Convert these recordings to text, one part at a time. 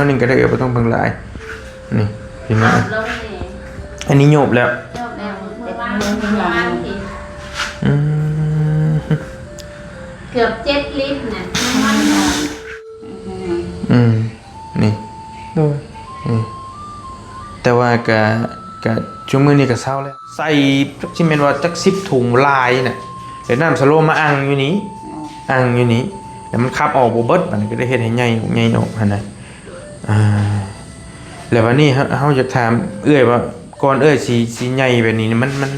ໜຶ່ງກໍໄດ້ ເອີ ບໍ່ຕ້ອງເບິ່ງຫຼາຍ. ນີ້ພີ່ນ້ອງ ອັນນີ້ໂຍບແລ້ວ. ອືມ ເກືອບເຈັດລິດນະ ອືມ ນີ້ ໂດຍ ນີ້ ແຕ່ວ່າກະ ກະ ຊຸມື້ນີ້ກະເຊົາແລ້ວ ໃສ່ຈັກຊິແມ່ນວ່າຈັກສິບຖົງຫຼາຍນະ ແລ້ວນ້ຳສະໂລມາອັ່ງຢູ່ນີ້ ອັ່ງຢູ່ນີ້ ແລ້ວມັນຂັບອອກບໍ່ເບິດ ບາດນີ້ກໍໄດ້ເຮັດໃຫ້ໃຫຍ່ອອກ ໃຫຍ່ອອກຫັ້ນນະ. ອ່າ ແລ້ວບາດນີ້ເຮົາ ເຮົາຢາກຖາມເອື້ອຍວ່າ ກ່ອນເອື້ອຍຊິ ຊິໃຫຍ່ແບບນີ້ ມັນ ມັນ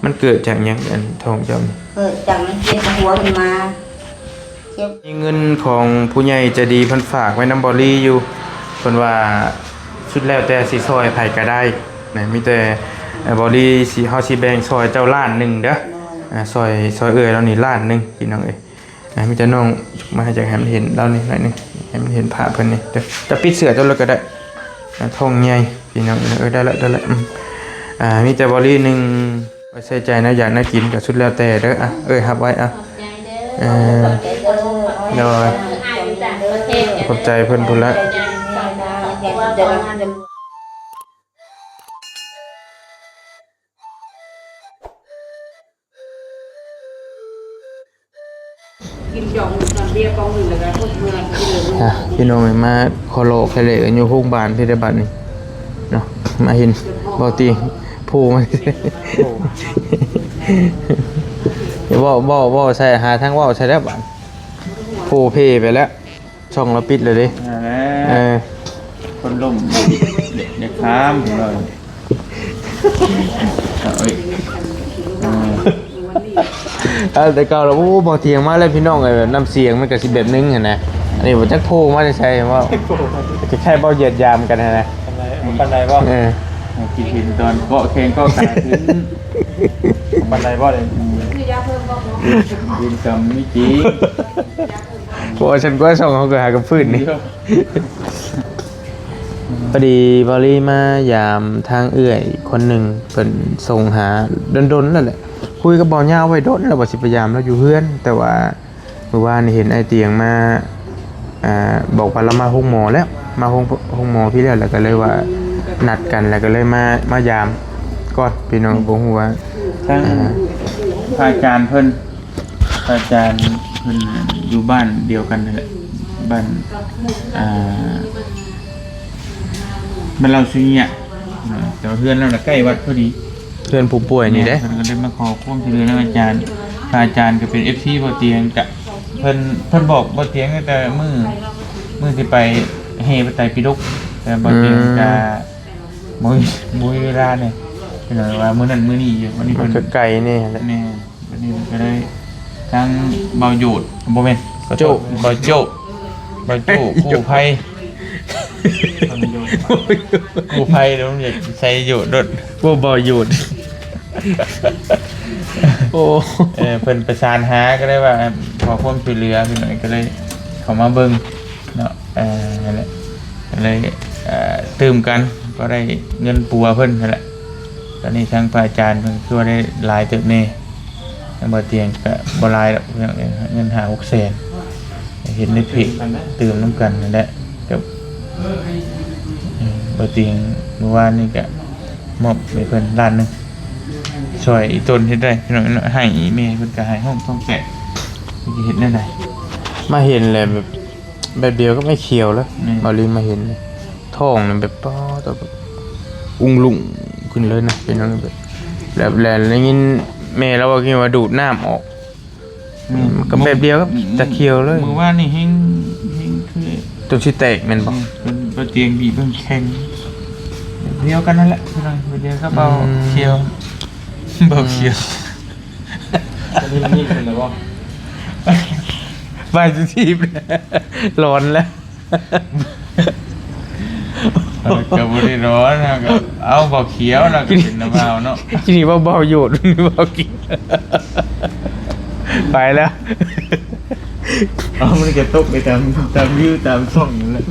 ມັນເກີດຈາກຫຍັງ ອັນທ້ອງເຈົ້ານີ້? ເກີດຈາກມັນເຈັບຫົວຂຶ້ນມາ ເຈັບ. ມີເງິນຂອງຜູ້ໃຫຍ່ໃຈດີເພິ່ນຝາກໄວ້ນຳບໍລີຢູ່ ເພິ່ນວ່າສຸດແລ້ວແຕ່ຊິຊ່ອຍໃຜກໍໄດ້ນະ ມີແຕ່ ເອີ ບໍລີຊິ ເຮົາຊິແບ່ງຊ່ອຍເຈົ້າລ້ານໜຶ່ງເດີ ໂດຍ ອ່າ ຊ່ອຍ ຊ່ອຍເອື້ອຍລາວນີ້ລ້ານໜຶ່ງ ພີ່ນ້ອງເອີຍ. ອ່າ ມີແຕ່ນ້ອງມາໃຫ້ ຢາກໃຫ້ມັນເຫັນລາວນີ້ໜ້ອຍໜຶ່ງ ໃຫ້ມັນເຫັນພາບເພິ່ນນີ້ເດີ. ຈະປິດເສື້ອເຈົ້າເລີຍກໍໄດ້ ອ່າ ທ້ອງໃຫຍ່ພີ່ນ້ອງເອີຍ. ເອີ ໄດ້ລະ ໄດ້ລະ ອືມ ອ່າ ມີແຕ່ບໍລີໜຶ່ງ ໄວ້ໃຊ້ຈ່າຍແນວຢາກແນວກິນກໍສຸດແລ້ວແຕ່ເດີ. ອ່ະ ເອີຍ ຮັບໄວ້ ອ່ະ ຂອບໃຈເດີ ເອີ ໂດຍ ຂອບໃຈເພິ່ນພຸ້ນລະ. ກິນຈອກນ້ຳເບຍກອງໜຶ່ງ ແລ້ວກໍຄົນເມືອກິນເລີຍ. ອ່ະ ພີ່ນ້ອງເອີຍ ມາຂໍເລາະແຄ່ເລກັນຢູ່ໂຮງບານພີ້ແຫຼະບັດນີ້ເນາະ ມາເຫັນເບົາຕີໂພມາ ເວົ້າ ເວົ້າ ເວົ້າໃສ່ ຫາທາງເວົ້າໃສ່ແລ້ວບັດ ໂພເພໄປແລ້ວ. ຊ່ອງລາວປິດແລ້ວເດ້ ນັ້ນແຫຼະ ເອີ ຄົນລົ້ມ ຢາກຖາມເພິ່ນວ່າ ເອີຍ ເອີ ເອົາແຕ່ເກົ່າລະ ໂອ້ ບໍ່ຖຽງມາແລ້ວພີ່ນ້ອງເອີຍ ແບບນ້ຳສຽງມັນກໍຊິແບບໜຶ່ງຫັ້ນນະ. ອັນນີ້ບໍ່ຈັກໂພມາແຕ່ໃສ ເວົ້າຄ້າຍໆເວົ້າຢຽດຢາມກັນຫັ້ນນະ. ປານໃດບໍ່? ເອີ ໃຫ້ຄິດເຫັນຕອນເກາະແຂ້ງເກາະຂາຂຶ້ນ ປານໃດບໍ່ເດ? ອືມ ເວນກຳມີຈິງ. ບໍ່ ຊັ້ນກວ່າຊ່ອງເຮົາກໍຫາກັບພື້ນນີ້. ພໍດີເບົາລີມາຢາມທາງເອື້ອຍຄົນໜຶ່ງ ເພິ່ນສົ່ງຫາດົນໆແລ້ວແຫຼະ ຄຸຍກັບເບົາຍາວໄວ້ດົນແລ້ວວ່າຊິໄປຢາມລາວຢູ່ເຮືອນ ແຕ່ວ່າມື້ວານນີ້ເຫັນອ້າຍຕຽງມາ ອ່າ ບອກວ່າລາວມາໂຮງໝໍແລ້ວ ມາໂຮງ ໂຮງໝໍພີ້ແລ້ວ ແລ້ວກໍເລີຍວ່ານັດກັນ ແລ້ວກໍເລີຍມາ ມາຢາມກ່ອນ ພີ່ນ້ອງ ບໍ່ຮູ້ວ່າ ທາງ ອ່າ ພະອາຈານເພິ່ນ ພະອາຈານເພິ່ນຢູ່ບ້ານດຽວກັນຫັ້ນແຫຼະ ບ້ານ ອ່າ ບ້ານລາວສຸຍຍະ ແຕ່ວ່າເຮືອນລາວນະໃກ້ວັດພໍດີ ເຮືອນຜູ້ປ່ວຍນີ້ເດ້. ເພິ່ນກໍເລີຍມາຂໍຄວາມຊ່ວຍເຫຼືອນຳອາຈານ ພະອາຈານກໍເປັນເອັຟຊີບໍ່ຕຽງ ກະເພິ່ນ ເພິ່ນບອກບໍ່ຕຽງຕັ້ງແຕ່ມື້ ມື້ທີ່ໄປແຫ່ພະໄຕປິດົກ ແຕ່ບໍ່ຕຽງກະ ອືມ ບໍ່ມີ ບໍ່ມີເວລາແດ່ ເພິ່ນວ່າມື້ນັ້ນມື້ນີ້ຢູ່ ວັນນີ້ເພິ່ນ ມັນກໍໄກແດ່ແຫຼະ ແມ່ນ. ບັດນີ້ກໍໄດ້ທັງເບົາໂຢດ ບໍ່ແມ່ນ ຂໍໂທດ ເບົາໂຈ ເບົາໂຈ ກູ້ໄພ ກູ້ໄພ ເດີ ຢາກໃສ່ໂຢດໂດດ ບໍ່ ເບົາໂຢດ ໂອ້ ເອີ ເພິ່ນປະສານຫາ ກໍໄດ້ວ່າຂໍຄວາມຊ່ວຍເຫຼືອ ພີ່ນ້ອງ ກໍເລີຍເຂົ້າມາເບິ່ງ ເນາະ ເອີ ນັ້ນແຫຼະ ກໍເລີຍ ເອີ ຕື່ມກັນ ກໍໄດ້ເງິນປົວເພິ່ນຫັ້ນແຫຼະ. ຕອນນີ້ທາງພະອາຈານເພິ່ນຄືວ່າໄດ້ຫຼາຍເຕີບແດ່ ທາງບໍ່ຕຽງກໍບໍ່ຫຼາຍດອກ ເງິນຫ້າຫົກແສນ ເຫັນໃນເພຈ ຕື່ມນຳກັນຫັ້ນແຫຼະ ກັບ ເອີ ບໍ່ຕຽງ ມື້ວານນີ້ກໍມອບໃຫ້ເພິ່ນລ້ານໜຶ່ງ ຊ່ອຍອີ່ຕົນເຮັດໄດ້ ພີ່ນ້ອງເນາະ ໃຫ້ອີ່ແມ່ເພິ່ນກໍໃຫ້ຮ້ອງທ້ອງແຕກ ເພິ່ນຊິເຮັດແນວໃດ ມາເຫັນແລ້ວແບບ ແບບດຽວກັບໄອ້ຂຽວເລີຍ ແມ່ນ ເບົາລີມາເຫັນ ທ້ອງນັ້ນແບບ ປາດ ແບບອຸງລຸ້ງຂຶ້ນເລີຍນະ ເປັນຫຍັງແບບ ແລ້ວ ແລ້ວໄດ້ຍິນແມ່ລາວເວົ້າ ວ່າດູດນ້ຳອອກ ແມ່ນ ກໍແບບດຽວກັບ ອືມ ຕາຂຽວເລີຍ ມື້ວານນີ້ແຮງ ແຮງຄື ຈົນຊິແຕກແມ່ນບໍ່? ອືມ ເພິ່ນ ບໍ່ຕຽງບີບເພິ່ນແຂງ ແບບດຽວກັນນັ້ນແຫຼະ ພີ່ນ້ອງ ແບບດຽວກັບເບົາຂຽວ ອືມ ເບົາຂຽວ ອືມ ອັນນີ້ມັນຍິງເພິ່ນແລ້ວບໍ່? ໄປສຸທີບ ຫຼອນແລ້ວ ເອີ ກໍບໍ່ໄດ້ຮ້ອນນະ ກໍເອົາເບົາຂຽວນະ ກໍເປັນນະບ່າວເນາະ ທີ່ນີ້ວ່າເບົາໂຢດ ເບົາຂຽວ ໄປແລ້ວ ເອົາ ມັນກໍຕົກໄປຕາມ ຕາມວິວຕາມຊ່ອງນັ້ນແຫຼະ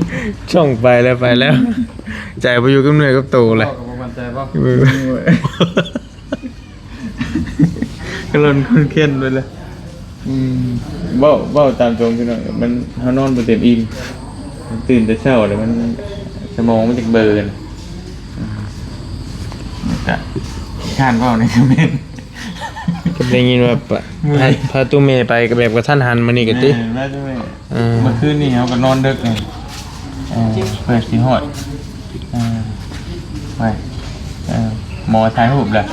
ຊ່ອງໄປແລ້ວ ໄປແລ້ວ ໃຈບໍ່ຢູ່ກັບເນື້ອກັບໂຕແລ້ວ ເວົ້າກໍບໍ່ໝັ້ນໃຈບໍ່? ເອີ ກະລ່ອນຄົນເຄັນໄປເລີຍ ອືມ ເວົ້າ ເວົ້າຕາມຕົງ ພີ່ນ້ອງ ມັນ ເຮົານອນບໍ່ເຕັມອີ່ມ ຕື່ນແຕ່ເຊົ້າແລ້ວມັນ ໂມງມັນຈັກເບີນ ອືມ ກະຂ້ານເວົ້າໃນຄອມເມັນ ກໍໄດ້ຍິນວ່າ ເມື່ອຍ ພາ ພາຕູ້ເມໄປກໍແບບກະທັນຫັນມື້ນີ້ກະຕິ ແມ່ນ ມາຕູ້ເມ ເອີ ເມື່ອຄືນນີ້ເຮົາກໍນອນເດິກ ເອີ ເພື່ອຊິຮອດ ເອີ ໄປ ເອີ ໝໍຖ່າຍຮູບແລ້ວ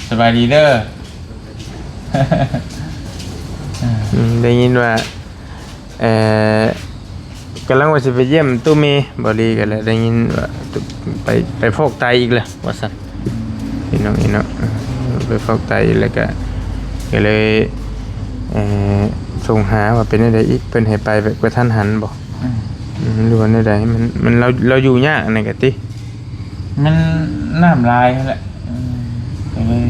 ສະບາຍດີເດີ ອືມ ໄດ້ຍິນວ່າ ເອີ ກຳລັງວ່າຊິໄປຢ້ຽມຕູ້ເມ ບໍ່ດີກໍແລ້ວ ໄດ້ຍິນວ່າໄປ ໄປຟອກໄຕອີກແລ້ວວ່າຊັ້ນ ພີ່ນ້ອງ ພີ່ນ້ອງ ໄປຟອກໄຕ ແລ້ວກະ ກໍເລີຍ ເອີ ສົ່ງຫາວ່າເປັນແນວໃດອີກ ເພິ່ນໃຫ້ໄປແບບກະທັນຫັນບໍ່ ອືມ ອືມ ຫຼືວ່າແນວໃດ ມັນ ມັນ ລາວ ລາວຢູ່ຍາກອັນນັ້ນກະຕິ ມັນນ້ຳຫຼາຍຫັ້ນແຫຼະ ເອີ ກໍເລີຍ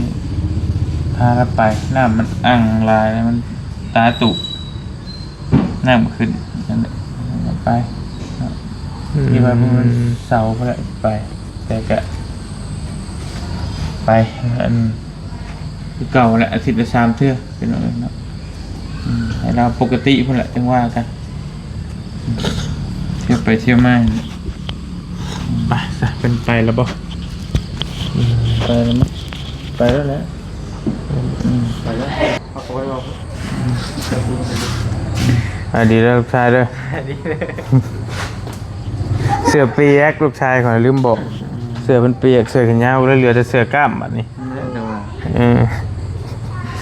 ພາລາໄປ ນ້ຳມັນອັ່ງຫຼາຍ ມັນຕາຕຸ ນ້ຳຂຶ້ນ ນັ້ນແຫຼະ ໄປ ອືມ ທີ່ວ່າມື້ວັນເສົາພຸ້ນແຫຼະ ໄປ ແຕ່ກະໄປ ອັນ ຄືເກົ່າແຫຼະ ອາທິດລະສາມເທື່ອ ພີ່ນ້ອງເອີຍເນາະ ອືມ ໃຫ້ລາວປົກກະຕິພຸ້ນແຫຼະ ຈັ່ງວ່າກັນ ອືມ ທ່ຽວໄປທ່ຽວມາ ໄປຊະ ເພິ່ນໄປແລ້ວບໍ່? ອືມ ໄປແລ້ວ ໄປແລ້ວແຫຼະ ອືມ ໄປແລ້ວ ອືມ ສະບາຍດີເດີລູກຊາຍເດີ ສະບາຍດີເດີ ເສື້ອປຽກ ລູກຊາຍຂ້ອຍລືມບອກ ເສື້ອເພິ່ນປຽກ ເສື້ອແຂນຍາວ ເຫຼືອແຕ່ເສື້ອກ້າມບາດນີ້ ແມ່ນແຕ່ວ່າ ເອີ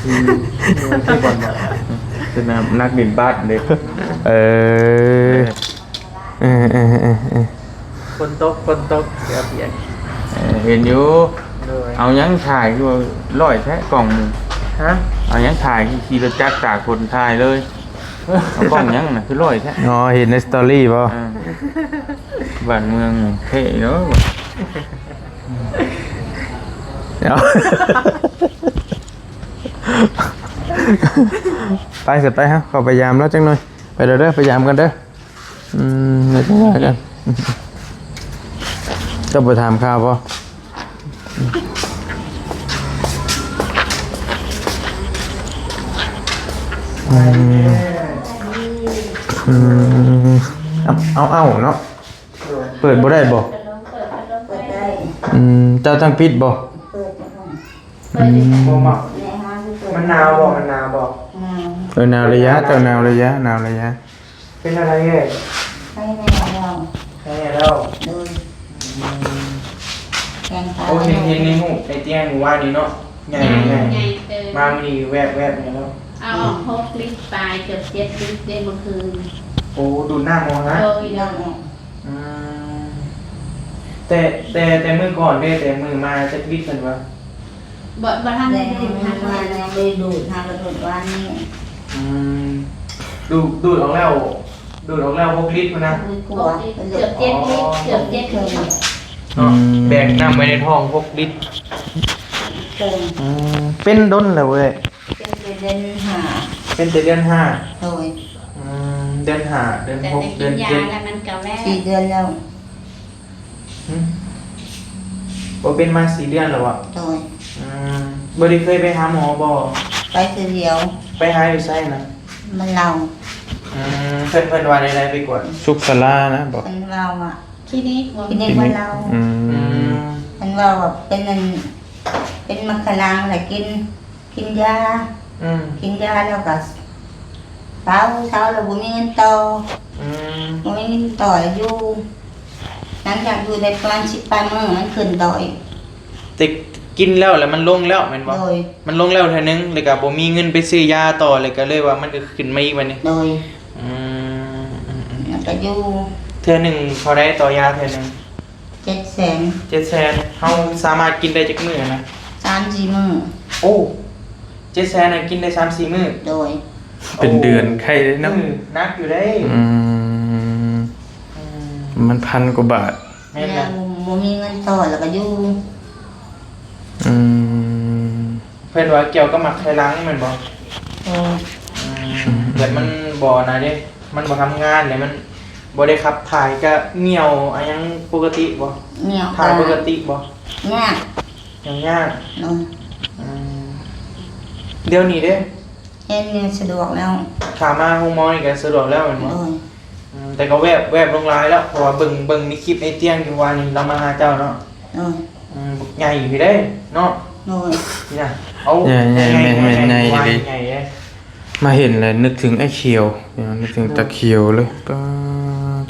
ອືມ ເຕະບອນ ສະໜາມນັກຫຼິ້ນບາດເດ້ ເອີ ເອີ ເອີ ເອີ ເອີ ຝົນຕົກ ຝົນຕົກ ເສື້ອປຽກ ເອີ ເຫັນຢູ່ ໂດຍ ເອົາຫຍັງຖ່າຍ ຄືວ່າຮ້ອຍແທ້ກ້ອງນີ້ ຮະ ເອົາຫຍັງຖ່າຍ ຂີ່ລົດຈັກຕາກຝົນຖ່າຍເລີຍ ເອົາກ້ອງຫຍັງນະ ຄືຮ້ອຍແທ້ ອໍ ເຫັນໃນສະຕໍຣີບໍ່ ເອີ ບ້ານເມືອງເທ່ເນາະ ເອົາ ໄປ ຊິໄປ ເຮົາເຂົ້າໄປຢາມລາວຈັກໜ່ອຍ ໄປເດີ ໄປຢາມກັນເດີ ອືມ ເຮັດຈັ່ງໃດກັນ ເຈົ້າບໍ່ຖາມຂ່າວບໍ່? ອືມ ອືມ ເອົາ ເອົາ ເອົາເນາະ ເປີດບໍ່ໄດ້ບໍ່? ເປີດໄດ້ ອືມ ເຈົ້າຕັ້ງປິດບໍ່? ເປີດ ອືມ ບໍ່ເໝາະ ມັນໜາວບໍ່? ມັນໜາວບໍ່? ໜາວ ເອີ ໜາວລະຍະ ເຈົ້າໜາວລະຍະ ໜາວລະຍະ ເປັນອະໄລເອີຍ? ໄຂ້ແນ່ແລ້ວ ໄຂ້ແນ່ແລ້ວ ໂດຍ ອືມ ແຂນຂາ ໂອ້ ເຫັນ ເຫັນໃນຮູບໃນຕຽງມື້ວານນີ້ເນາະ ໃຫຍ່ ໃຫຍ່ ໃຫຍ່ເຕີບ ມາມື້ນີ້ແວບໆນີ້ເນາະ ເອົາອອກຫົກລິດປາຍ ເກືອບເຈັດລິດເດ້ມື້ຄືນ ໂອ້ ດູດນ້ຳອອກນະ ໂດຍ ດູດນ້ຳອອກ ອືມ ແຕ່ ແຕ່ ແຕ່ມື້ກ່ອນເດ້ ແຕ່ມື້ມາຈັກລິດເພິ່ນວ່າ? ບໍ່ ບໍ່ທັນໄດ້ດູດ ຍັງບໍ່ທັນໄດ້ດູດ ຫາກະດູດວານນີ້ ອືມ ດູດ ດູດອອກແລ້ວ ດູດອອກແລ້ວຫົກລິດພຸ້ນນະ ຫົກລິດກວ່າ ເກືອບເຈັດລິດ ອໍ ເກືອບເຈັດລິດ ເນາະ ອືມ ແບກນ້ຳໄວ້ໃນທ້ອງຫົກລິດ ເປັນ ອືມ ເປັນດົນແລ້ວເວີຍ? ເປັນແຕ່ເດືອນຫ້າ ເປັນແຕ່ເດືອນຫ້າ ໂດຍ ອືມ ເດືອນຫ້າ ເດືອນຫົກ ແຕ່ໄດ້ກິນຢາແລ້ວມັນກໍແວບ ເດືອນເຈັດ ສີ່ເດືອນແລ້ວ ຫຶ ບໍ່ເປັນມາສີ່ເດືອນແລ້ວບໍ່? ໂດຍ ອືມ ບໍ່ໄດ້ເຄີຍໄປຫາໝໍບໍ່? ໄປເທື່ອດຽວ ໄປຫາຢູ່ໃສນະ? ບ້ານລາວ ອືມ ເພິ່ນ ເພິ່ນວ່າແນວໃດໄປກວດ? ສຸກສາລານະບໍ່? ເພິ່ນເວົ້າວ່າ ຄລີນິກບໍ່? ຄລີນິກບ້ານລາວ ອືມ ອືມ ເພິ່ນເວົ້າວ່າເປັນອັນ ເປັນໝາກຄະລັງ ແລ້ວກິນ ກິນຢາ ອືມ ກິນຢາແລ້ວກໍເຊົາ ເຊົາແລ້ວບໍ່ມີເງິນຕໍ່ ອືມ ບໍ່ມີເງິນຕໍ່ຢູ່ ຫຼັງຈາກຢູ່ໄດ້ປະມານສິບປາຍມື້ ມັນຂຶ້ນຕໍ່ອີກ ແຕ່ກິນແລ້ວ ແລ້ວມັນລົງແລ້ວແມ່ນບໍ່? ໂດຍ ມັນລົງແລ້ວເທື່ອໜຶ່ງ ແລ້ວກໍບໍ່ມີເງິນໄປຊື້ຢາຕໍ່ ແລ້ວກໍເລີຍວ່າມັນກໍຂຶ້ນມາອີກບັດນີ້ ໂດຍ ອືມ ແລ້ວກໍຢູ່ ເທື່ອໜຶ່ງເທົ່າໃດຕໍ່ຢາເທື່ອໜຶ່ງ? ເຈັດແສນ ເຈັດແສນ ເຮົາສາມາດກິນໄດ້ຈັກມື້ຫັ້ນນະ? ສາມສີ່ມື້ ໂອ້ ເຈັດແສນນະກິນໄດ້ສາມສີ່ມື້ ໂດຍ ເປັນເດືອນ ໂອ້ ໄຄເດ້ເນາະ ອືມ ໜັກຢູ່ເດ້ ອືມ ອືມ ມັນພັນກວ່າບາດ ແມ່ນລະ ບໍ່ມີເງິນຕໍ່ແລ້ວກໍຢູ່ ອືມ ເພິ່ນວ່າກ່ຽວກັບໝາກໄຂ່ຫຼັງແມ່ນບໍ່? ໂດຍ ອືມ ແບບມັນບໍ່ອັນນັ້ນເດ້ ມັນບໍ່ທຳງານເດ້ ມັນບໍ່ໄດ້ຂັບຖ່າຍ ກະຍ່ຽວ ອາຫຍັງປົກກະຕິບໍ່? ຍ່ຽວ ຖ່າຍປົກກະຕິບໍ່? ຍາກ ຍັງຍາກ ໂດຍ ອືມ ດຽວນີ້ເດ້? ດຽວນີ້ສະດວກແລ້ວ ຖ້າມາໂຮງໝໍນີ້ກະສະດວກແລ້ວແມ່ນບໍ່? ໂດຍ ອືມ ແຕ່ກໍແວບ ແວບລົງຫຼາຍແລ້ວ ເພາະວ່າເບິ່ງ ເບິ່ງໃນຄລິບໄອ້ຕຽງທີ່ວ່ານີ້ ລາວມາຫາເຈົ້າເນາະ. ເອີ ອືມ ບັກໃຫຍ່ຢູ່ເດ້ເນາະ. ໂດຍ ນີ້ນະ ເອົາ ໃຫຍ່ ໃຫຍ່ ແມ່ນໆ ໃຫຍ່ອີ່ຫຼີ ໃຫຍ່ເດ້. ມາເຫັນແລ້ວນຶກເຖິງອ້າຍຂຽວ ນຶກເຖິງຕາຂຽວເລີຍ. ປາ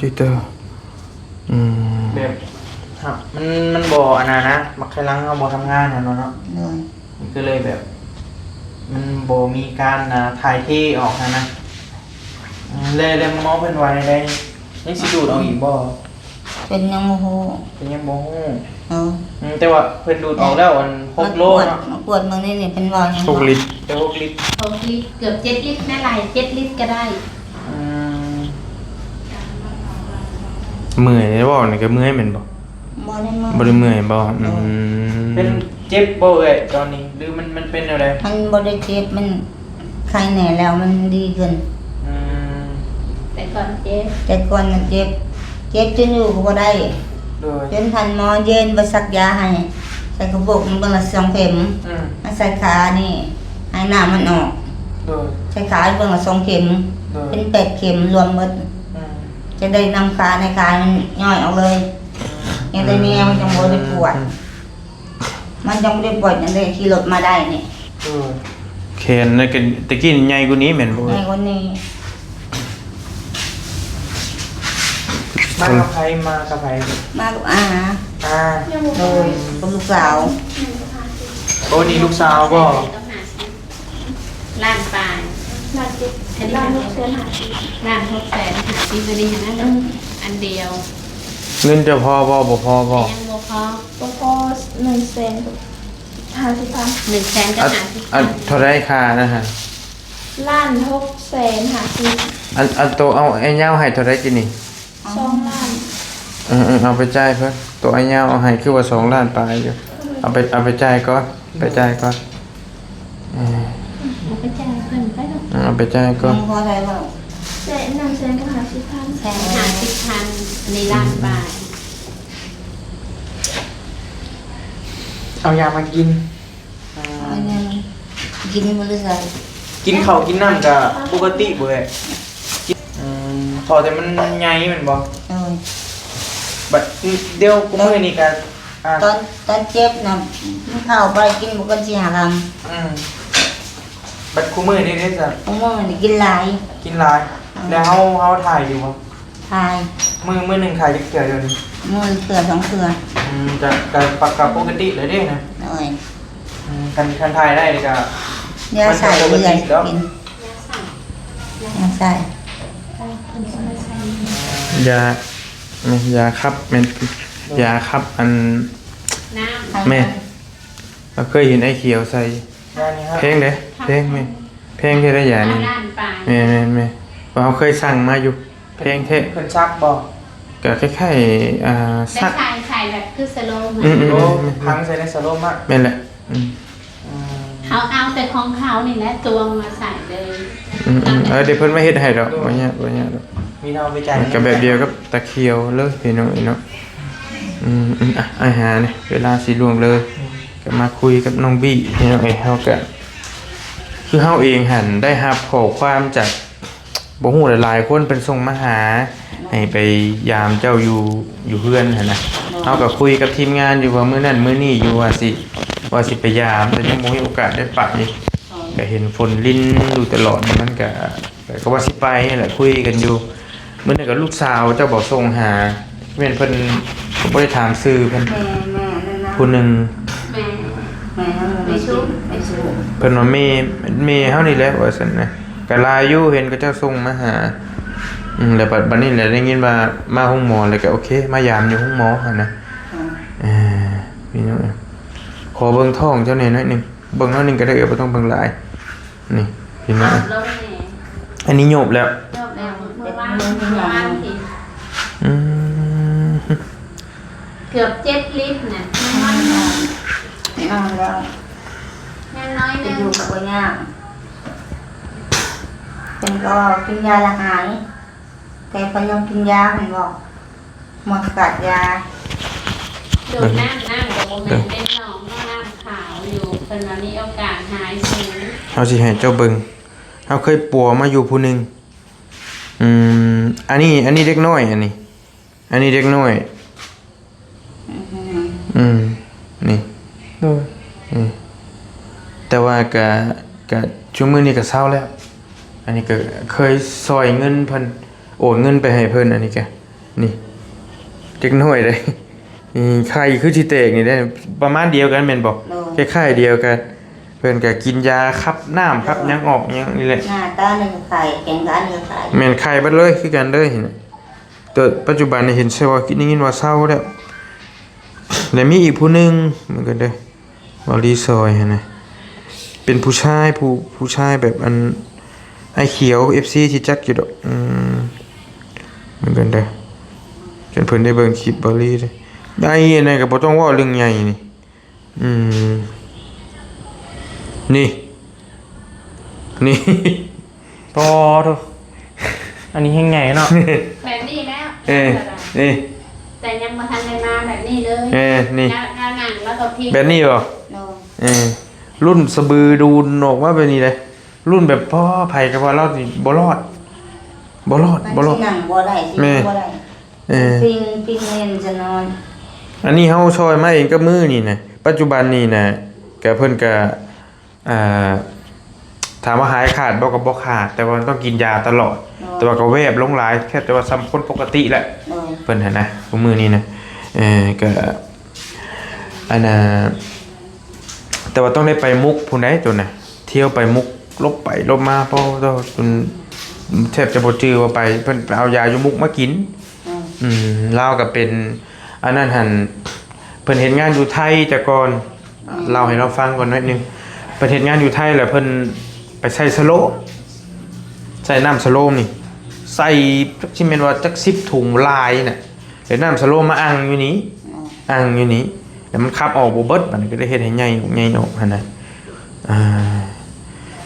ດຕິໂຕ ອືມ ແບບ ມັນ ມັນບໍ່ອັນນັ້ນນະ ບັກໄຂ່ຫຼັງເຮົາບໍ່ທຳງານຫັ້ນເນາະ. ໂດຍ ມັນກໍເລີຍແບບ ມັນບໍ່ມີການ ອ່າ ຖ່າຍເທອອກຫັ້ນນະ. ແລ້ວ ແລ້ວໝໍເພິ່ນວ່າແນວໃດ? ຍັງຊິດູດອອກອີກບໍ່? ເພິ່ນຍັງບໍ່ຮູ້ ເພິ່ນຍັງບໍ່ຮູ້. ເອີ ອືມ ແຕ່ວ່າເພິ່ນດູດອອກແລ້ວ ອັນ ຫົກໂລເນາະ. ມາກວດເບິ່ງນີ້ ເພິ່ນເວົ້າຫຍັງ ຫົກລິດ ແຕ່ຫົກລິດ ຫົກລິດ ເກືອບເຈັດລິດນະ ຫຼາຍເຈັດລິດກໍໄດ້. ອືມ ເມື່ອຍ ເວົ້ານີ້ກໍເມື່ອຍແມ່ນບໍ່? ບໍ່ໄດ້ເມື່ອຍ ບໍ່ໄດ້ເມື່ອຍບໍ່? ອືມ ເປັນ ເຈັບບໍ່ເອື້ອຍຕອນນີ້ ຫຼືມັນ ມັນເປັນແນວໃດ? ມັນບໍ່ໄດ້ເຈັບ ມັນໄຄແດ່ແລ້ວ ມັນດີຂຶ້ນ. ອືມ ແຕ່ກ່ອນເຈັບ ແຕ່ກ່ອນມັນເຈັບ ເຈັບຈົນຢູ່ກໍບໍ່ໄດ້. ໂດຍ ຈົນທ່ານໝໍເຢັນໄປສັກຢາໃຫ້ ໃສ່ຂະບົກມັນເບິ່ງລະສອງເຂັມ. ອືມ ມາໃສ່ຂານີ້ ໃຫ້ນ້ຳມັນອອກ. ໂດຍ ໃສ່ຂາເບິ່ງລະສອງເຂັມ. ໂດຍ ເປັນແປດເຂັມລວມໝົດ. ອືມ ຈະໄດ້ນຳຂາໃນຂາມັນຍ່ອຍອອກເລີຍ. ອືມ ຍັງໄດ້ແນວ ຍັງບໍ່ໄດ້ປວດ ມັນຍັງບໍ່ໄດ້ປວດ ຍັງໄດ້ຂີ່ລົດມາໄດ້ນີ້. ເອີ ແຂນນັ້ນກໍແຕ່ກີ້ໃຫຍ່ກວ່ານີ້ແມ່ນບໍ່? ໃຫຍ່ກວ່ານີ້. ມາກັບໃຜ? ມາກັບໃຜ? ມາກັບອາ. ອາ ໂດຍ ກັບລູກສາວ. ໂອ້ ນີ້ລູກສາວບໍ່? ລ້ານປາຍ ລ້ານເຈັດ ອັນນີ້ ລ້ານຫົກແສນຫ້າສິບ ລ້ານຫົກແສນຫ້າສິບ ອັນນີ້ຫັ້ນນະ. ອືມ ອັນດຽວ ເງິນເຈົ້າພໍບໍ່? ບໍ່ພໍບໍ່? ຍັງບໍ່ພໍ ບໍ່ພໍ ໜຶ່ງແສນຫ້າສິບພັນ ໜຶ່ງແສນກັບຫ້າສິບພັນ. ອັນເທົ່າໃດຄ່ານະຫັ້ນ? ລ້ານຫົກແສນຫ້າສິບ. ອັນ ອັນໂຕເອົາອ້າຍຍາວໃຫ້ເທົ່າໃດກີ້ນີ້? ສອງລ້ານ. ເອີໆ ເອົາໄປຈ່າຍເພິ່ນ ໂຕອ້າຍຍາວເອົາໃຫ້ຄືວ່າສອງລ້ານປາຍຢູ່. ເອົາໄປ ເອົາໄປຈ່າຍກ່ອນ ໄປຈ່າຍກ່ອນ. ເອີ ເອົາໄປຈ່າຍເພິ່ນໄປເນາະ. ເອີ ເອົາໄປຈ່າຍກ່ອນ. ຍັງພໍໄດ້ບໍ່? ແສນ ໜຶ່ງແສນກັບຫ້າສິບພັນ ແສນຫ້າສິບພັນ ອັນນີ້ລ້ານປາຍ. ເອົາຢາມາກິນ. ອ່າ ອັນນີ້ກິນມື້ໃດ? ກິນເຂົ້າກິນນ້ຳກະປົກກະຕິບໍ່ເອື້ອຍ? ອືມ ພໍແຕ່ມັນໃຫຍ່ແມ່ນບໍ່? ເອີ ບັດດຽວ ຕອນ ມື້ນີ້ກະ ອ່າ ຕອນ ຕອນເຈັບນະ ກິນເຂົ້າບໍ່ໄດ້ ກິນບໍ່ເກີນສີ່ຫ້າຄຳ. ອືມ ບັດຄູ່ມື້ນີ້ເດ້ຊະ? ຄູ່ມື້ນີ້ກິນຫຼາຍ ກິນຫຼາຍ. ອືມ ແລ້ວເຮົາ ເຮົາຖ່າຍຢູ່ບໍ່? ຖ່າຍ. ມື້ ມື້ໜຶ່ງຖ່າຍຈັກເທື່ອດຽວນີ້? ມື້ເທື່ອສອງເທື່ອ. ອືມ ກະ ກະ ກະປົກກະຕິເລີຍເດ້ນະ. ໂດຍ. ອືມ ຄັນ ຄັນຖ່າຍໄດ້ນີ້ກະ ຢາໃສ່ເລື້ອຍ ຢາໃສ່ ຢາໃສ່ ຢາ ຢາຂັບ ແມ່ນ ຢາຂັບອັນ ນ້ຳ ແມ່ນ. ເຮົາເຄີຍເຫັນອ້າຍຂຽວໃສ່ ແພງເດ້ ແພງແມ່ນ ແພງແທ້ໃດຢານີ້. ລ້ານປາຍ. ແມ່ນໆໆ ເຮົາເຄີຍສັ່ງມາຢູ່. ແພງແທ້. ເພິ່ນສັກບໍ່? ກະຄ້າຍໆ ອ່າ ສັກ ໃສ່ ໃສ່ແບບຄືສະໂລມ. ອືມໆ ໂອ້ ພັງໃສ່ໃນສະໂລມ. ແມ່ນແຫຼະ. ອືມ ອືມ ເຮົາເອົາແຕ່ຂອງເຂົານີ້ແຫຼະ ຕວງມາໃສ່ເລີຍ. ອືມໆ ເອີ ດຽວເພິ່ນມາເຮັດໃຫ້ດອກ. ໂດຍ ບໍ່ຍາກ ບໍ່ຍາກດອກ. ມີເຮົາໄປຈ່າຍ ກະແບບດຽວກັບຕາຂຽວເລີຍພີ່ນ້ອງເອີຍເນາະ. ອືມໆ ອ່ະ ອ້າຍຫານີ້ ເວລາຊິລ່ວງເລີຍ ອືມ ກະມາຄຸຍກັບນ້ອງບີ້ພີ່ນ້ອງເອີຍ. ເຮົາກະ ຄືເຮົາເອງຫັ້ນໄດ້ຮັບຂໍ້ຄວາມຈາກ ບໍ່ຮູ້ຫຼາຍໆຄົນເພິ່ນສົ່ງມາຫາ ໃຫ້ໄປຢາມເຈົ້າຢູ່ ຢູ່ເຮືອນຫັ້ນນະ. ເຮົາກໍຄຸຍກັບທີມງານຢູ່ວ່າມື້ນັ້ນມື້ນີ້ຢູ່ ວ່າຊິ ວ່າຊິໄປຢາມ ແຕ່ຍັງບໍ່ມີໂອກາດໄດ້ໄປ. ກໍເຫັນຝົນລິນຢູ່ຕະຫຼອດ ມັນກໍ ກໍວ່າຊິໄປຫັ້ນແຫຼະ ຄຸຍກັນຢູ່. ມື້ນັ້ນກໍລູກສາວເຈົ້າບອກສົ່ງຫາ ແມ່ນເພິ່ນ ກໍບໍ່ໄດ້ຖາມຊື່ເພິ່ນ. ແມ່ ແມ່ນັ້ນນະ ຜູ້ໜຶ່ງ. ແມ່ ແມ່ເຮົາ ແມ່ຊຸ ແມ່ຊຸ ເພິ່ນວ່າແມ່ ແມ່ເຮົານີ້ແຫຼະ ວ່າຊັ້ນນະ. ກໍຫຼາຍຢູ່ ເຫັນເຂົາເຈົ້າສົ່ງມາຫາ. ອືມ ແລ້ວບັດ ບັດນີ້ແຫຼະ ໄດ້ຍິນວ່າມາໂຮງໝໍ ແລ້ວກໍໂອເຄ ມາຢາມຢູ່ໂຮງໝໍຫັ້ນນະ. ອໍ ເອີ ພີ່ນ້ອງເອີຍ ຂໍເບິ່ງທ້ອງເຈົ້າແດ່ໜ້ອຍໜຶ່ງ. ເບິ່ງໜ້ອຍໜຶ່ງກໍໄດ້ ບໍ່ຕ້ອງເບິ່ງຫຼາຍ. ນີ້ພີ່ນ້ອງ ອັນນີ້ໂຍບແລ້ວ ໂຍບແລ້ວ ເມື່ອວານ ເມື່ອວານນີ້. ອືມ ເກືອບເຈັດລິດນະ ຍັງນ້ອຍໜຶ່ງ ຍັງນ້ອຍໜຶ່ງ ຢູ່ກໍບໍ່ຍາກ. ເພິ່ນກໍກິນຢາລະຫາຍ ແຕ່ເພິ່ນຍັງກິນຢາ ເພິ່ນບອກ ໝົດຂາດຢາ. ໂດຍ ນ້ຳ ນ້ຳກໍບໍ່ແມ່ນເປັນໜອງເນາະ ນ້ຳຂາວຢູ່ ເພິ່ນວ່າມີໂອກາດຫາຍສູງ. ເຮົາຊິໃຫ້ເຈົ້າເບິ່ງ ເຮົາເຄີຍປົວມາຢູ່ຜູ້ໜຶ່ງ ອືມ ອັນນີ້ ອັນນີ້ເດັກນ້ອຍ ອັນນີ້ ອັນນີ້ເດັກນ້ອຍ ອືມ ອືມ ນີ້ ໂດຍ ນີ້ ແຕ່ວ່າກະ ກະ ຊຸມມື້ນີ້ກະເຊົາແລ້ວ ອັນນີ້ກະເຄີຍຊ່ອຍເງິນເພິ່ນ ໂອນເງິນໄປໃຫ້ເພິ່ນ ອັນນີ້ກະ ນີ້ ເດັກນ້ອຍເດ້ ນີ້ ໄຂ່ຄືຊິແຕກນີ້ເດ້ ປະມານດຽວກັນແມ່ນບໍ່? ໂດຍ ຄ້າຍໆດຽວກັນ ເພິ່ນກະກິນຢາຂັບນ້ຳ ຂັບຫຍັງອອກຫຍັງນີ້ແຫຼະ ໜ້າຕານີ້ກະໄຂ່ ແກງການນີ້ກະໄຂ່ ແມ່ນໄຂ່ເບິດເລີຍ ຄືກັນເລີຍ ແຕ່ປັດຈຸບັນນີ້ເຫັນໃສ່ວ່າ ໄດ້ຍິນວ່າເຊົາແລ້ວ ແລະມີອີກຜູ້ໜຶ່ງ ເບິ່ງກັນເດີ ເວົ້າລີຊອຍຫັ້ນນະ ເປັນຜູ້ຊາຍ ຜູ້ ຜູ້ຊາຍແບບອັນ ອ້າຍຂຽວ ເອັຟຊີ ຊິຈັກຢູ່ດອກ ອືມ ເບິ່ງກັນເດີ ຄັນເພິ່ນໄດ້ເບິ່ງຄລິບເວົ້າລີເດີ ອ້າຍອັນນັ້ນກະບໍ່ຕ້ອງເວົ້າເລື່ອງໃຫຍ່ນີ້ ອືມ ນີ້ ນີ້ ປອໂທ້ ອັນນີ້ແຮງໃຫຍ່ເນາະ ແບບນີ້ແລ້ວ ເອີ ນີ້ ແຕ່ຍັງບໍ່ທັນໄດ້ມາແບບນີ້ເລີຍ ເອີ ນີ້ ແນວ ແນວໜັງແລ້ວກໍພິມ ແບບນີ້ບໍ່? ໂດຍ ເອີ ລຸ້ນສະບືດູນອອກມາແບບນີ້ເດ້ ລຸ້ນແບບ ພໍ ໃຜກະວ່າລາວນີ້ບໍ່ລອດ ບໍ່ລອດ ບໍ່ລອດ ນັ່ງບໍ່ໄດ້ ຊິນັ່ງບໍ່ໄດ້ ເອີ ພິງ ພິງແມ່ນຈະນອນ ອັນນີ້ເຮົາຊ່ອຍມາເອງກັບມືນີ້ນະ ປັດຈຸບັນນີ້ນະ ກະເພິ່ນກະ ອ່າ ຖາມວ່າຫາຍຂາດບໍ່ ກໍບໍ່ຂາດ ແຕ່ວ່າຕ້ອງກິນຢາຕະຫຼອດ ໂດຍ ແຕ່ວ່າກໍແວບລົງຫຼາຍ ແທບແຕ່ວ່າສ່ຳຄົນປົກກະຕິແຫຼະ ໂດຍ ເພິ່ນຫັ້ນນະ ທຸກມື້ນີ້ນະ ເອີ ກໍ ອັນນ່າ ແຕ່ວ່າຕ້ອງໄດ້ໄປມຸກພຸ້ນໃດ໋ ໂຕນະ ທ່ຽວໄປມຸກ ຫຼົບໄປຫຼົບມາ ພໍໂຕ ຈົນແທບຈະບໍ່ຈື່ວ່າໄປ ເພິ່ນໄປເອົາຢາຢູ່ມຸກມາກິນ ອືມ ອືມ ລາວກໍເປັນ ອັນນັ້ນຫັ້ນ ເພິ່ນເຮັດງານຢູ່ໄທແຕ່ກ່ອນ ອືມ ເລົ່າໃຫ້ລາວຟັງກ່ອນໜ້ອຍໜຶ່ງ ເພິ່ນເຮັດງານຢູ່ໄທແລ້ວເພິ່ນໄປໃສ່ສະໂລມ ໃສ່ນ້ຳສະໂລມນີ້ ໃສ່ຈັກຊິແມ່ນວ່າຈັກສິບຖົງຫຼາຍນະ ເອົານ້ຳສະໂລມມາອັ່ງຢູ່ນີ້ ອືມ ອັ່ງຢູ່ນີ້ ແລ້ວມັນຂັບອອກບໍ່ເບິດ ບາດນີ້ກໍໄດ້ເຮັດໃຫ້ໃຫຍ່ອອກ ໃຫຍ່ອອກຫັ້ນນະ ອ່າ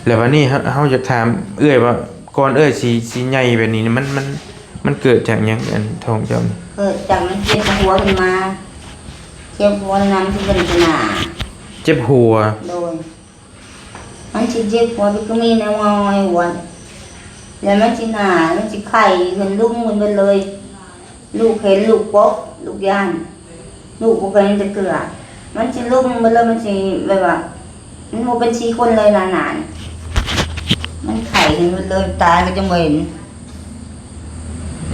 ແລ້ວບາດນີ້ເຮົາ ເຮົາຢາກຖາມເອື້ອຍວ່າ ກ່ອນເອື້ອຍຊິ ຊິໃຫຍ່ແບບນີ້ ມັນ ມັນ ມັນເກີດຈາກຫຍັງ ອັນທ້ອງເຈົ້ານີ້? ເກີດຈາກມັນເຈັບຫົວຂຶ້ນມາ ເຈັບຫົວນຳທີ່ເປັນໜ້າ ເຈັບຫົວ ໂດຍ ມັນຊິເຈັບຫົວ ມັນກໍມີແນວງອຍຫົວ ແລ້ວມັນຊິໜ້າ ມັນຊິໄຂ້ຂຶ້ນ ລຸມຂຶ້ນເບິດເລີຍ ລູກເຫັນລູກປົກ ລູກຢ້ານ ລູກບໍ່ເຄີຍເຫັນຈັກເທື່ອ ມັນຊິລຸມເບິດເລີຍ ມັນຊິແບບວ່າ ມັນບໍ່ເປັນສີຄົນເລີຍ ໜ້າໜ້າ ມັນໄຂ້ຂຶ້ນເບິດເລີຍ ຕາກໍຈັ່ງບໍ່ເຫັນ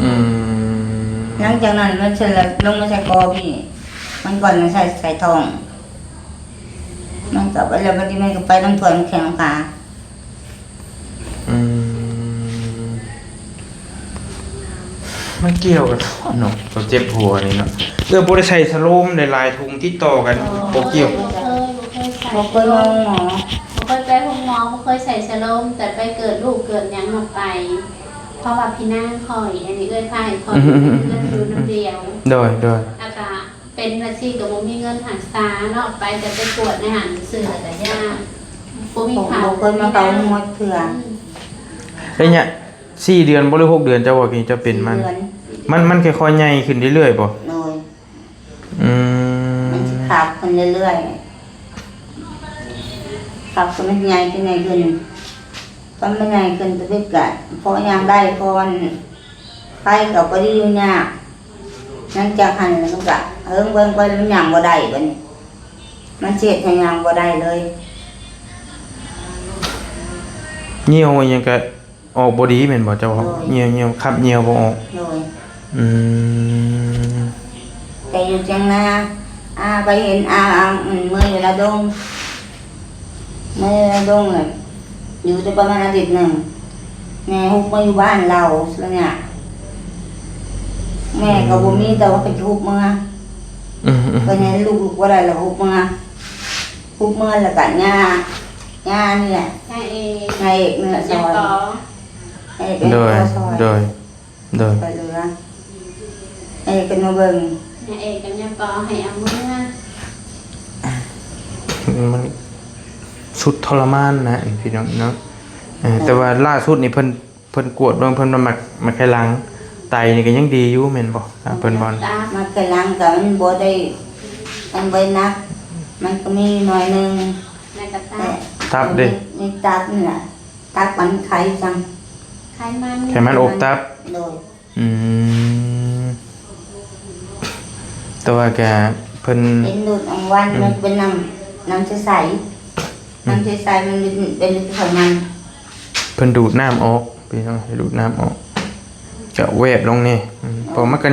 ອືມ ຫຼັງຈາກນັ້ນມັນຊິລະລົງມາໃສ່ຄໍພີ່ ມັນກ່ອນມັນໃສ່ ໃສ່ທ້ອງ ມັນກໍໄປແລ້ວ ບັດນີ້ມັນກໍໄປນຳຖ້ວຍນຳແຂ້ງນຳຂາ ອືມ ມັນກ່ຽວກັນເນາະ ຕົວເຈັບຫົວນີ້ເນາະ ເອື້ອຍບໍ່ໄດ້ໃສ່ສະໂລມຫຼາຍໆຖົງຕິດຕໍ່ກັນ ບໍ່ກ່ຽວ ບໍ່ເຄີຍ ບໍ່ເຄີຍໃສ່ ບໍ່ເຄີຍມາໂຮງໝໍ ບໍ່ເຄີຍໄປໂຮງໝໍ ບໍ່ເຄີຍໃສ່ສະໂລມ ແຕ່ໄປເກີດລູກເກີດຫຍັງນຳໄປ ເພາະວ່າພີ່ນາງຂ້ອຍ ອັນນີ້ເອື້ອຍພາໃຫ້ຂ້ອຍ ອືມໆໆໆ ເຮືອນຢູ່ນຳດຽວ ໂດຍໆ ແລ້ວກະ ເປັນວ່າຊີ້ກໍບໍ່ມີເງິນຮັກສາເນາະ ໄປແຕ່ໄປກວດໃນຫັ້ນຊື່ແລ້ວກໍຢ່າ ບໍ່ມີເຂົ້າ ບໍ່ເຄີຍມາເຂົ້າໂຮງໝໍເທື່ອ ອືມ ໄລຍະສີ່ເດືອນບໍ່ ຫຼື ຫົກເດືອນ ເຈົ້າວ່າເຈົ້າເປັນມັນ ສີ່ເດືອນ ມັນ ມັນຄ່ອຍໆໃຫຍ່ຂຶ້ນເລື້ອຍໆບໍ່? ໂດຍ ອືມ ມັນຊິຂາບຂຶ້ນເລື້ອຍໆ ຂາບຂຶ້ນ ມັນໃຫຍ່ຂຶ້ນ ໃຫຍ່ຂຶ້ນ ຕອນມັນໃຫຍ່ຂຶ້ນ ຕະເບັດກະພໍຍ່າງໄດ້ ພໍໄປກໍບໍ່ໄດ້ຢູ່ຍາກ ຫຼັງຈາກຫັ້ນແລ້ວມັນກະເຫິງເບິ່ງໄປແລ້ວມັນຍ່າງບໍ່ໄດ້ ບາດນີ້ມັນຊິເຮັດໃຫ້ຍ່າງບໍ່ໄດ້ເລີຍ ຍ່ຽວອີ່ຫຍັງກະອອກບໍ່ດີແມ່ນບໍ່ ເຈົ້າເວົ້າ? ໂດຍ ຍ່ຽວ ຍ່ຽວ ຂັບຍ່ຽວບໍ່ອອກ ໂດຍ ອືມ ແຕ່ຢູ່ທຽງນາ ອາ ໄປເຫັນອາ ອາ ເມື່ອຍເວລາດົງ ເມື່ອຍເວລາດົງແຫຼະ ຢູ່ໄດ້ປະມານອາທິດໜຶ່ງ ແມ່ຮຸບມາຢູ່ບ້ານລາວ ສ່ວນໃຫຍ່ແມ່ກໍບໍ່ມີ ແຕ່ວ່າເພິ່ນຈະຮຸບເມືອ ອືມໆໆ ເພິ່ນເຫັນລູກລຸກບໍ່ໄດ້ແລ້ວຮຸບເມືອ ຮຸບເມືອແລ້ວກໍຍ່າ ຍ່ານີ້ແຫຼະ ຍ່າເອກ ຍ່າເອກນີ້ແຫຼະ ຊ່ອຍ ຍ່າປໍ ຍ່າເອກ ໂດຍ ຊ່ອຍ ໂດຍ ໂດຍ ໄປເຫຼືອ ເອກກໍມາເບິ່ງ ຍາເອກກັບຍາປໍໃຫ້ເອົາເມືອ ມັນສຸດທໍລະມານນະພີ່ນ້ອງເນາະ ເອີ ແຕ່ວ່າລ່າສຸດນີ້ເພິ່ນ ເພິ່ນກວດເບິ່ງ ເພິ່ນວ່າໝາກ ໝາກໄຂ່ຫຼັງ ໄຕນີ້ກໍຍັງດີຢູ່ແມ່ນບໍ່? ເພິ່ນບອກ ໝາກໄຂ່ຫຼັງກໍມັນບໍ່ໄດ້ ມັນບໍ່ໄດ້ໜັກ ມັນກໍມີໜ້ອຍໜຶ່ງ ແລ້ວກໍຕັບ ແຕ່ ຕັບເດ້ ມີ ມີຕັບນີ້ແຫຼະ ຕັບມັນໄຂ່ຈັ່ງ ໄຂມັນ ໄຂມັນອົບຕັບ. ໂດຍ. ອືມ ແຕ່ວ່າກະເພິ່ນ ເປັນດູດອອງວັນ ອືມ ມັນເປັນນ້ຳ ນ້ຳໃສໆ ອືມ ນ້ຳໃສໆ ມັນເປັນ ເປັນໄຂມັນ ເພິ່ນດູດນ້ຳອອກ ພີ່ນ້ອງ ໃຫ້ດູດນ້ຳອອກ ຈະແວບລົງນີ້ ອືມ ເອີ ເພາະມັນກໍ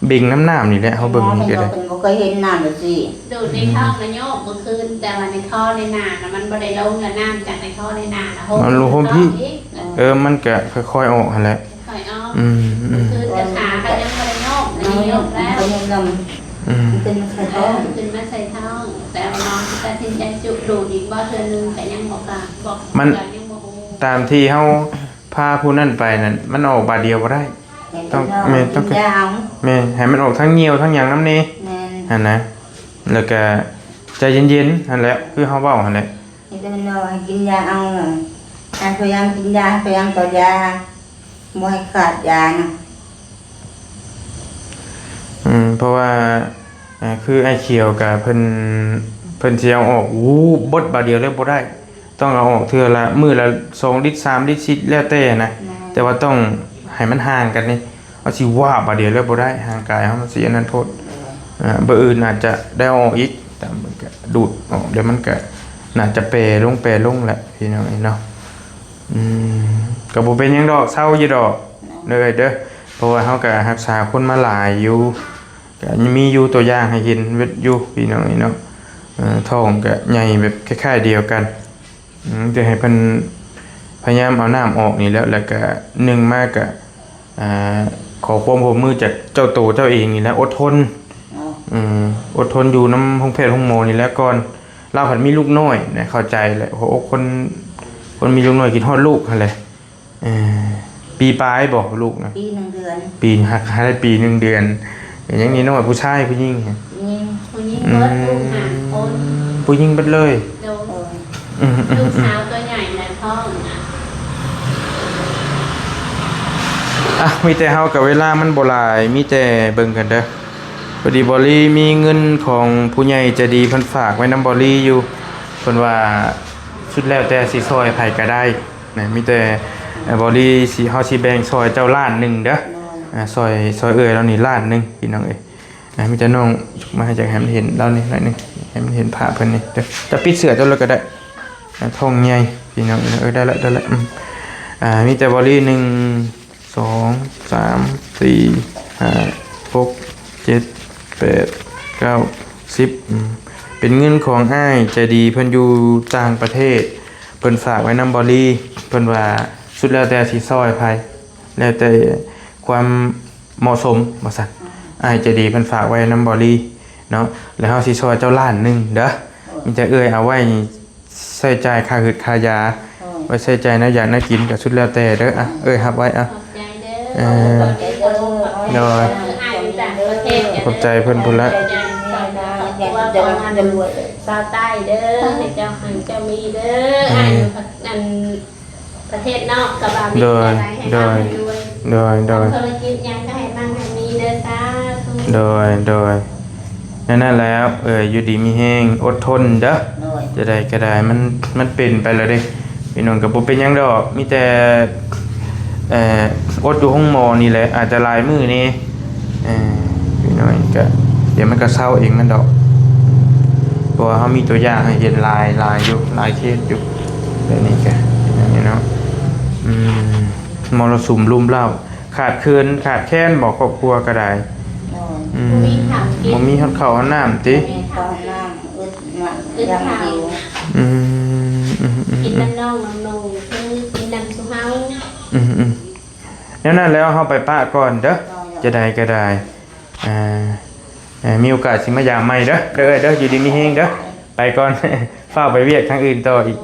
ເບິ່ງນຳນ້ຳນີ້ແຫຼະ ເຮົາເບິ່ງນີ້ກໍໄດ້ ເພິ່ນບໍ່ເຄີຍເຫັນນ້ຳແບບນີ້ ດູດໃນທ້ອງນະໂຍມ ມື້ຄືນ ແຕ່ວ່າໃນທໍ່ໃນໜ້ານະ ມັນບໍ່ໄດ້ລົງ ແລ້ວນ້ຳຈາກໃນທໍ່ໃນໜ້ານະ ມັນລົງພີ້ ເອີ ມັນກະຄ່ອຍໆອອກຫັ້ນແຫຼະ ຄ່ອຍອອກ ອືມ ອືມ ຄືນກະຂາກະຍັງບໍ່ໄດ້ໂຍກ ອັນນີ້ໂຍກແລ້ວ ອືມ ຂຶ້ນມາໃສ່ທ້ອງ ເອີ ຂຶ້ນມາໃສ່ທ້ອງ ແຕ່ວ່ານ້ອງຊິຕັດສິນໃຈຈຸດູດອີກບໍ່ເທື່ອໜຶ່ງ ກະຍັງບໍ່ກ້າ ບໍ່ ມັນ ກະຍັງບໍ່ຮູ້ ຕາມທີ່ເຮົາພາຜູ້ນັ້ນໄປນັ້ນ ມັນອອກບາດດຽວບໍ່ໄດ້ ຕ້ອງ ແມ່ນ ຕ້ອງ ກິນຢາເອົາ ແມ່ນ ໃຫ້ມັນອອກທັງຍ່ຽວທັງຫຍັງນຳແດ່ ແມ່ນ ຫັ້ນນະ ແລ້ວກະໃຈເຢັນໆ ຫັ້ນແຫຼະ ຄືເຮົາເວົ້າຫັ້ນແຫຼະ ມີແຕ່ເພິ່ນເວົ້າໃຫ້ກິນຢາເອົາ ໃຫ້ພະຍາຍາມກິນຢາ ໃຫ້ພະຍາຍາມຕໍ່ຢາ ບໍ່ໃຫ້ຂາດຢານະ ອືມ ເພາະວ່າ ເອີ ຄືອ້າຍຂຽວກະເພິ່ນ ເພິ່ນຊິເອົາອອກວູບເບິດບາດດຽວເລີຍບໍ່ໄດ້ ຕ້ອງເອົາອອກເທື່ອລະມື້ລະສອງລິດ ສາມລິດ ສີ່ລິດ ແລ້ວແຕ່ນະ ແຕ່ວ່າຕ້ອງໃຫ້ມັນຫ່າງກັນນີ້ ເຮົາຊິວາບບາດດຽວເລີຍບໍ່ໄດ້ ຮ່າງກາຍເຮົາມັນຊິອັນນັ້ນໂພດ ເອີ ບາດອື່ນອາດຈະໄດ້ເອົາອອກອີກ ຕາມເບິ່ງກະດູດອອກ ແລ້ວມັນກະໜ້າຈະແປລົງ ແປລົງແຫຼະ ພີ່ນ້ອງເອີຍເນາະ ອືມ ກະບໍ່ເປັນຫຍັງດອກ ເຊົາຢູ່ດອກເດີ ເດີ ເພາະວ່າເຮົາກະຮັກສາຄົນມາຫຼາຍຢູ່ ກະມີຢູ່ຕົວຢ່າງໃຫ້ເຫັນຢູ່ ພີ່ນ້ອງເອີຍເນາະ ເອີ ທ້ອງກະໃຫຍ່ແບບຄ້າຍໆດຽວກັນ ອືມ ຈະໃຫ້ເພິ່ນພະຍາຍາມເອົານ້ຳອອກນີ້ແຫຼະ ແລ້ວກະໜຶ່ງມາກະ ອ່າ ຂໍຄວາມຮ່ວມມືຈາກເຈົ້າໂຕເຈົ້າເອງນີ້ແຫຼະ ອົດທົນ ເອີ ອົດທົນຢູ່ນຳໂຮງແພດໂຮງໝໍນີ້ແຫຼະກ່ອນ ລາວພັດມີລູກນ້ອຍນະ ເຂົ້າໃຈແຫຼະ ຫົວອົກຄົນ ຄົນມີລູກນ້ອຍຄິດຮອດລູກຫັ້ນແຫຼະ ເອີ ປີປາຍບໍ່ລູກນະ? ປີໜຶ່ງເດືອນ ປີ ຫາກ ຫາກໄດ້ປີໜຶ່ງເດືອນ ຍັງນ້ອຍໆ ຜູ້ຊາຍຜູ້ຍິງ? ຜູ້ຍິງ ຜູ້ຍິງເບິດລູກຫ້າຄົນ ອືມ ຜູ້ຍິງເບິດເລີຍ ໂດຍ ອືມ ອືມ ອືມ ລູກສາວຕົວໃຫຍ່ໃນທ້ອງນະ ອ່ະ ມີແຕ່ເຮົາກັບເວລາມັນບໍ່ຫຼາຍ ມີແຕ່ເບິ່ງກັນເດີ ພໍດີບອລລີມີເງິນຂອງຜູ້ໃຫຍ່ໃຈດີເພິ່ນຝາກໄວ້ນຳບອລລີຢູ່ ເພິ່ນວ່າສຸດແລ້ວແຕ່ຊິຊ່ອຍໃຜກະໄດ້ ນະ ມີແຕ່ ເອີ ບອລລີຊິ ເຮົາຊິແບ່ງຊ່ອຍເຈົ້າລ້ານໜຶ່ງເດີ ໂດຍ ອ່າ ຊ່ອຍ ຊ່ອຍເອື້ອຍລາວນີ້ລ້ານໜຶ່ງ ພີ່ນ້ອງເອີຍ ນະ ມີແຕ່ນ້ອງ ມາໃຫ້ ຢາກໃຫ້ມັນເຫັນລາວນີ້ໜ້ອຍໜຶ່ງ ໃຫ້ມັນເຫັນພາບເພິ່ນນີ້ເດີ ຈະປິດເສື້ອເຈົ້າເລີຍກະໄດ້ ອ່າ ທ້ອງໃຫຍ່ ພີ່ນ້ອງເອີຍ ເອີ ໄດ້ລະ ໄດ້ລະ ອືມ ອ່າ ມີແຕ່ບອລລີ ໜຶ່ງ ສອງ ສາມ ສີ່ ຫ້າ ຫົກ ເຈັດ ແປດ ເກົ້າ ສິບ ອືມ ເປັນເງິນຂອງອ້າຍໃຈດີ ເພິ່ນຢູ່ຕ່າງປະເທດ ເພິ່ນຝາກໄວ້ນຳບອລລີ ເພິ່ນວ່າສຸດແລ້ວແຕ່ຊິຊ່ອຍໃຜ ແລ້ວແຕ່ຄວາມເໝາະສົມວ່າຊັ້ນ ອ້າຍໃຈດີເພິ່ນຝາກໄວ້ນຳບອລລີເນາະ ແລ້ວເຮົາຊິຊ່ອຍເຈົ້າລ້ານໜຶ່ງເດີ ມີແຕ່ເອື້ອຍເອົາໄວ້ ໃຊ້ຈ່າຍຄ່າຫືດຄ່າຢາ ໂດຍ ໄວ້ໃຊ້ຈ່າຍແນວຢາກແນວກິນ ກະສຸດແລ້ວແຕ່ເດີ ອ່ະ ເອື້ອຍຮັບໄວ້ ອ່ະ ຂອບໃຈເດີ ເອີ ໂດຍ ເອີ ອ້າຍຢູ່ຕ່າງປະເທດ ຂອບໃຈເພິ່ນພຸ້ນລະ ຂອບໃຈ ຊ່ອຍເຫຼືອຄອບຄົວຂອງອັນຊາວໃຕ້ເດີ ໃຫ້ເຈົ້າຮັ່ງເຈົ້າມີເດີ ເອີ ອ້າຍຢູ່ອັນປະເທດນອກກະວ່າມີ ໂດຍ ໃຈໃຫ້ ໂດຍ ເຮົາດ້ວຍ ໂດຍ ໂດຍ ທຳທຸລະກິດຫຍັງກະໃຫ້ມັ່ງໃຫ້ມີເດີ ສາທຸ ໂດຍ ໂດຍ ແນວນັ້ນແຫຼະ ເອີ ຢູ່ດີມີແຮງ ອົດທົນເດີ ໂດຍ ຈະໄດ້ກະໄດ້ ມັນ ມັນເປັນໄປແລ້ວເດ້ ພີ່ນ້ອງ ກະບໍ່ເປັນຫຍັງດອກ ມີແຕ່ ເອີ ອົດຢູ່ໂຮງໝໍນີ້ແຫຼະ ອາດຈະຫຼາຍມື້ແດ່ ເອີ ພີ່ນ້ອງ ກະ ດຽວມັນກະເຊົາເອງມັນດອກ ເພາະວ່າເຮົາມີຕົວຢ່າງໃຫ້ເຫັນຫຼາຍ ຫຼາຍຢູ່ ຫຼາຍເຄສຢູ່ ແບບນີ້ກະ ເປັນຫຍັງນີ້ເນາະ ອືມ ມໍລະສຸມລຸມເລົ້າ ຂາດເຂີນຂາດແຄນບໍ່ ຄອບຄົວກະໄດ້ ໂດຍ ອືມ ບໍ່ມີເຂົ້າກິນ ບໍ່ມີຮອດເຂົ້າຮອດນ້ຳຕິ ບໍ່ມີເຂົ້າຮອດນ້ຳ ອຶດ ອຶດ ຢ່າງ ເຂົ້າ ຫິວ ອືມ ອືມ ອືມ ກິນນຳນ້ອງນຳນຸ່ງ ຄືກິນນຳຊຸມເຮົາ ອືມ ອືມ ແນວນັ້ນແລ້ວເຮົາໄປປະກ່ອນເດີ ໂດຍ ຈະໄດ້ກະໄດ້ ອ່າ ເອີ ມີໂອກາດຊິມາຢາມໃໝ່ເດີ ເດີ ເດີ ຢູ່ດີມີແຮງເດີ ໄປກ່ອນ ຟ້າວໄປວຽກທາງອື່ນຕໍ່ອີກ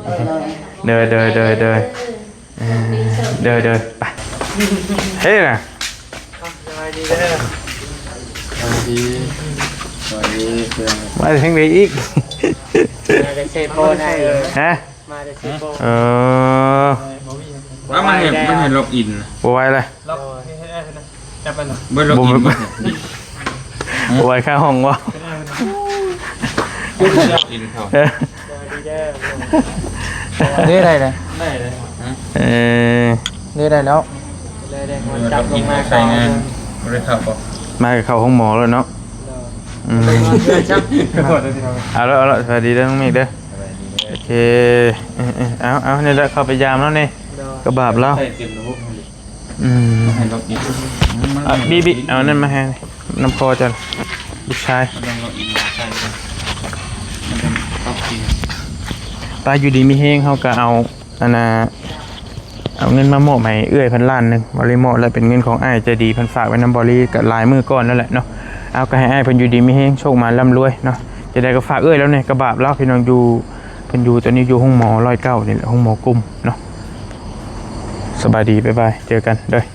ໂດຍ ໂດຍ ໂດຍ ໂດຍ ໂດຍ ເອີ ໂດຍ ໂດຍ ໄປ ເຮີ້ຍນະ ສະບາຍດີເດີ ສະບາຍດີ ສະບາຍດີເພື່ອນ ມາທາງໃດອີກ ມາແຕ່ເຊໂປນະ ຮະ? ມາແຕ່ເຊໂປ ເອີ ເອົາ ມັນເຫັນ ມັນເຫັນລັອກອິນ ບໍ່ໄຫວລະ ລັອກ ເຮັດ ເຮັດ ເຮັດ ຈັບມັນ ເບິດລັອກອິນ ບໍ່ ເບິດ ບໍ່ໄຫວຄ່າຫ້ອງບໍ່ ເຮັດ ເຮັດ ລັອກອິນເຂົາ ເອີ ເດ້ ໄດ້ເລີຍ ໄດ້ເລີຍ ເອີ ນີ້ໄດ້ແລ້ວ ເລີຍໄດ້ຮອດຈັບລົງມາ ໃຊ້ງານບໍ່ໄດ້ເຂົ້າບໍ່ ມາກໍເຂົ້າໂຮງໝໍແລ້ວເນາະ ໂດຍ ອືມ ເລີຍຈັບ ຂໍໂທດເດີພີ່ນ້ອງ ເອົາລະເອົາລະ ສະບາຍດີເດີນ້ອງເມກເດີ ສະບາຍດີເດີ ໂອເຄ ເອີໆ ເອົາເອົານີ້ແຫຼະ ເຂົ້າໄປຢາມແລ້ວນີ້ ໂດຍ ກະບາບລາວ ໃຊ້ເຕັມລະບົບ ອືມ ໃຫ້ລົບອີກ ອ່ະ ບີບີ ເອົານັ້ນມາໃຫ້ ນຳພໍ່ເຈົ້າ ລູກຊາຍ ລອງລົບອີກໃສ່ ມັນຈະເຂົ້າທີ່ ໄປ ຢູ່ດີມີແຮງ ເຮົາກໍເອົາ ອັນນ່າ ເອົາເງິນມາມອບໃຫ້ເອື້ອຍເພິ່ນລ້ານໜຶ່ງ ບໍລິມອບ ແລະເປັນເງິນຂອງອ້າຍໃຈດີ ເພິ່ນຝາກໄວ້ນຳບໍລິ ກໍຫຼາຍມື້ກ່ອນແລ້ວແຫຼະເນາະ ເອົາ ກໍໃຫ້ອ້າຍເພິ່ນຢູ່ດີມີແຮງ ໂຊກໝານລ່ຳລວຍເນາະ ຈັ່ງໃດກໍຝາກເອື້ອຍລາວແດ່ ກະບາບລາວ ພີ່ນ້ອງ ຢູ່ ເພິ່ນຢູ່ ຕອນນີ້ຢູ່ໂຮງໝໍຮ້ອຍເກົ້ານີ້ແຫຼະ ໂຮງໝໍກຸມເນາະ ສະບາຍດີ ບາຍບາຍ ເຈີກັນເດີ.